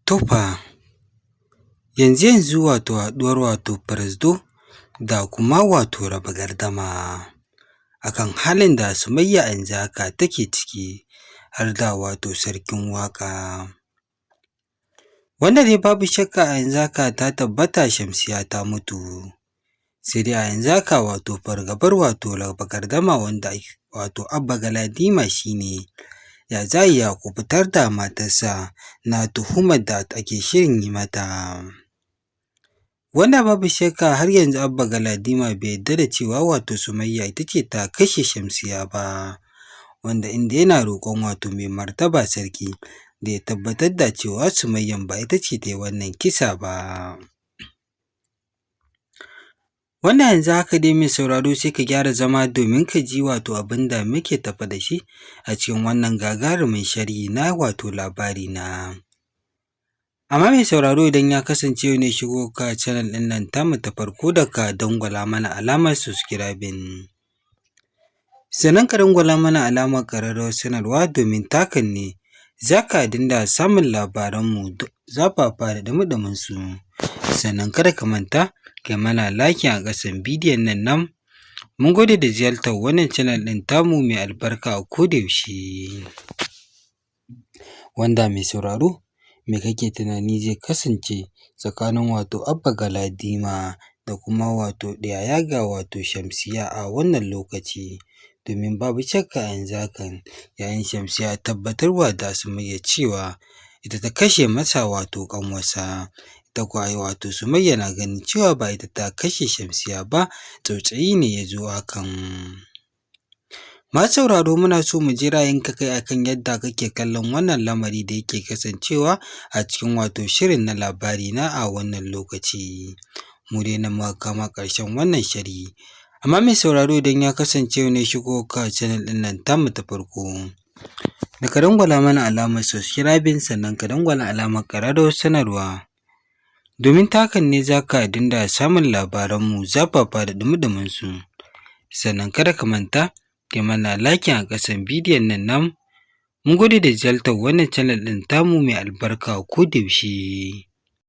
To fa, yanzu yanzu wato haɗuwar wato Presdo da kuma wato raba gardama akan halin da Sumayya a yanzu haka take ciki har da wato sarkin waƙa. Wanda dai babu shakka a yanzu haka ta tabbata Shamsiyya ta mutu. Sai dai a yanzu haka wato fargabar wato raba gardama wanda wato Abba Galadima shi ne ya za a yi ya kuɓutar da matarsa na tuhumar da ake shirin yi mata. Wanda babu shakka har yanzu Abba Galadima bai yarda da cewa wato Sumayya ita ce ta kashe Shamsiyya ba, wanda inda yana roƙon wato mai martaba sarki da ya tabbatar da cewa Sumayyan ba ita ce ta yi wannan kisa ba. Wannan yanzu haka dai mai sauraro sai ka gyara zama domin ka ji wato abin da muke tafe da shi a cikin wannan gagarumin sharhi na wato labari na. Amma mai sauraro idan ya kasance yau ne shigowarka channel ɗin nan tamu ta farko da ka dangwala mana alamar subscribing. Sannan ka dangwala mana alamar ƙararrawar sanarwa domin ta hakan ne za ka dinga samun labaranmu zafafa da ɗumi-ɗuminsu. Sannan kada ka manta kai mana liking a ƙasan bidiyon nan namu. Mun gode da ziyartar wannan channel ɗin tamu mai albarka a koda yaushe. Wanda mai sauraro me kake tunani zai kasance tsakanin wato Abba Galadima da kuma wato yaya ga wato Shamsiyya a wannan lokaci? Domin babu shakka a yanzu hakan yayan Shamsiyya ya tabbatarwa da Sumayya cewa ita ta kashe masa wato ƙanwarsa. Ita kuwa wato Sumayya na ganin cewa ba ita ta kashe Shamsiyya ba, tsautsayi ne ya zo hakan. Masu sauraro muna so mu ji ra'ayinka kai akan yadda kake kallon wannan lamari da yake kasancewa a cikin wato shirin na labari na a wannan lokaci. Mu dai nan muka kawo ƙarshen wannan sharhi. Amma mai sauraro idan ya kasance yau ne shigowarka channel ɗin nan tamu ta farko, da ka dangwala mana alamar subscribing sannan ka dangwala alamar ƙararrawar sanarwa. Domin ta hakan ne za ka dinga samun labaranmu zafafa da ɗumi-ɗuminsu. Sannan kada ka manta kai mana liking a ƙasan bidiyon nan namu. Mun gode da ziyartar wannan channel ɗin tamu mai albarka a koda yaushe.